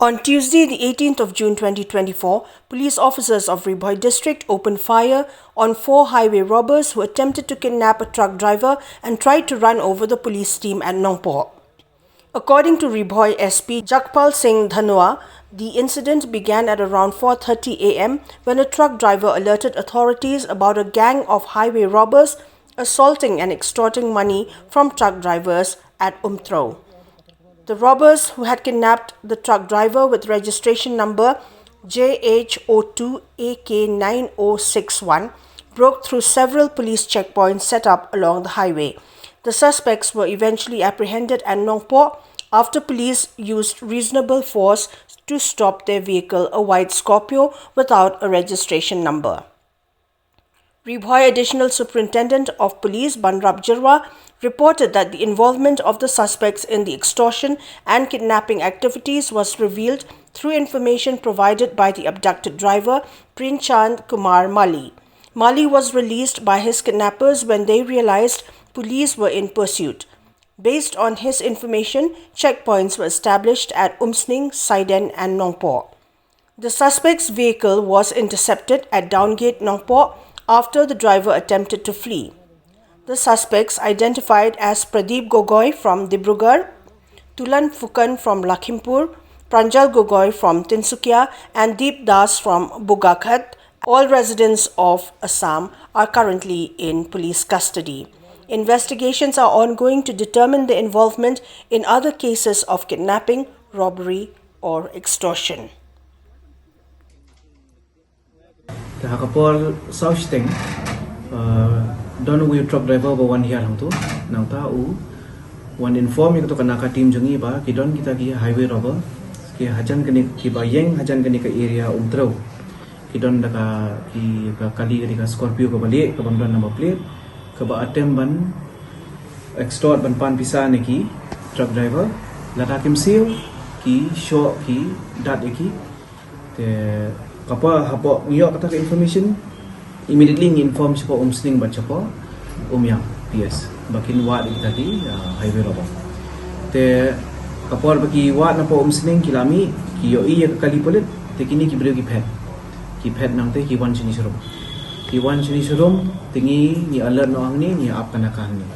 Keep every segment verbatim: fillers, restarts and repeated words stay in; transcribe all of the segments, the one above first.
On Tuesday, the eighteenth of June twenty twenty-four, police officers of Ri Bhoi district opened fire on four highway robbers who attempted to kidnap a truck driver and tried to run over the police team at Nongpoh. According to Ri Bhoi S P Jagpal Singh Dhanua, the incident began at around four thirty a m when a truck driver alerted authorities about a gang of highway robbers assaulting and extorting money from truck drivers at Umtrew. The robbers, who had kidnapped the truck driver with registration number J H zero two A K nine zero six one, broke through several police checkpoints set up along the highway. The suspects were eventually apprehended at Nongpoh after police used reasonable force to stop their vehicle, a white Scorpio without a registration number. Ri Bhoi Additional Superintendent of Police Banrap Jyrwa reported that the involvement of the suspects in the extortion and kidnapping activities was revealed through information provided by the abducted driver, Princhand Kumar Mali. Mali was released by his kidnappers when they realized police were in pursuit. Based on his information, checkpoints were established at Umsning, Saiden, and Nongpoh. The suspect's vehicle was intercepted at Downgate, Nongpoh, after the driver attempted to flee. The suspects, identified as Pradeep Gogoi from Dibrugarh, Tulan Phukan from Lakhimpur, Pranjal Gogoi from Tinsukia, and Deep Das from Bogakhat, all residents of Assam, are currently in police custody. Investigations are ongoing to determine the involvement in other cases of kidnapping, robbery, or extortion. Te ha ka por saw shiteng, uh, don uwei u truck driver ba wan hiar hangto, nangta u wan inform ïa kato ka NACA team jong ngi ba ki don kita ki highway robber ki hajan kane, kiba ïeng hajan kane ka area Umtrew. Ki don da ka, ki, ka kali, kali ka Scorpio kaba lieh, kaba ym don number plate, kaba attempt ban extort, ban pan pisa na ki truck driver. Lada kim siew, ki shoh, ki dat ïa ki. Te ka por, hapoh ngi ïoh kata ka information, immediately ngi inform shapoh Umsning bad shapoh Umiam P S ba kin wad ïa kita ki, ah, highway robber. Te ka por ba ki wad napoh Umsning, ki la mih, ki ïohi ïa ka kali pulit, te kine ki briew ki phet. Ki phet nangta ki wan shane sharum. Ki wan shane sharum, te ngi, ngi alert noh hangne, ngi ap ka NACA hangne.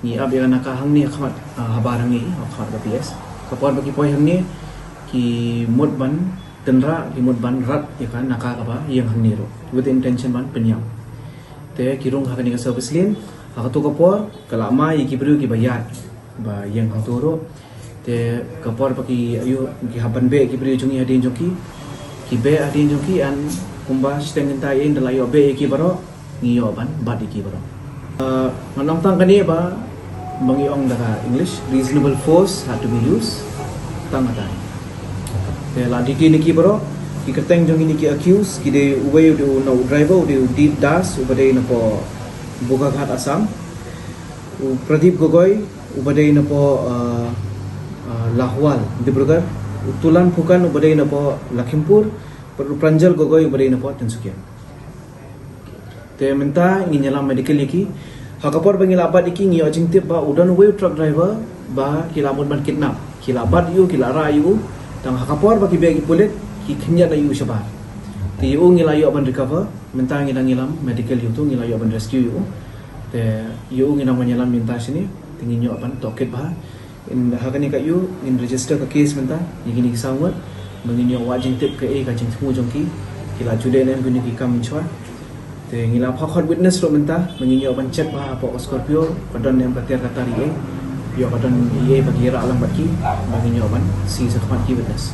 Ngi ap ïa ka NACA hangne ha khmat, ah, habar hangne, ha khmat ka P S. Ka por ba ki poi hangne, ki mut ban tynrah, ki mut ban rat ïa ka NACA kaba ïeng hangne ruh, with the intention ban pynïap. Te ki rung ha kane ka service lane, ha kato ka por ka la mai ïa ki briew kiba ïaid, ba ïeng hangto ruh. Te ka por ba ki, ïoh, ki hap ban beh ki briew jong ngi hadien jong ki, ki beh hadien jong ki, and kumba shiteng kynta ïa ngi da la ïoh beh ïa ki baroh, ngi ïoh ban bat ïa ki baroh. Ah, ngan ong tang kane ba, ba ngi ong da ka English, reasonable force had to be used. Tang kata. Te la detain ïa ki baroh, ki kyrteng jong kine ki accused, ki dei uwei u dei u, u driver, u dei u Deep Das, uba dei napoh Bogakhat, Assam. U Pradeep Gogoi, uba dei napoh, ah, ah, Lahwal, Dibrugarh. U Tulan Phukan, uba dei napoh Lakhimpur. Bad u Pranjal Gogoi, uba dei napoh Tinsukia. Te mynta ngin ïalam medical ïa ki. Ha ka por ba ngi la bat ïa ki, ngi ïoh jingtip ba u don uwei u truck driver ba ki la mut ban kidnap. Ki la bat ïa u, ki la rah ïa u. Tang ha ka por ba ki beh ïa ki pulit, ki khyndiat ïa u shabar. Te ïa u ngi la ïoh ban recover. Mynta ngi dang ïalam medical ïa uto, ngi la ïoh ban rescue ïa u. Te ïa u ngi dang ban ïalam mynta shane, te ngin ïoh ban tohkit bha. Ynda ha kane ka ïa u ngin register ka case mynta ïa kine ki saw ngut, ba ngin ïoh wad jingtip kaei ka jingthmu jong ki, ki la ju leh ne em kine ki kam mynshuwa. Te ngi la phah khot witness ruh mynta, ba ngin ïoh ban check bha hapoh ka Scorpio ba don ne em ka tiar ka tar eiei, ïoh ba don eiei ba ki rah lang bad ki, ba ngin ïoh ban sie shakhmat ki witness.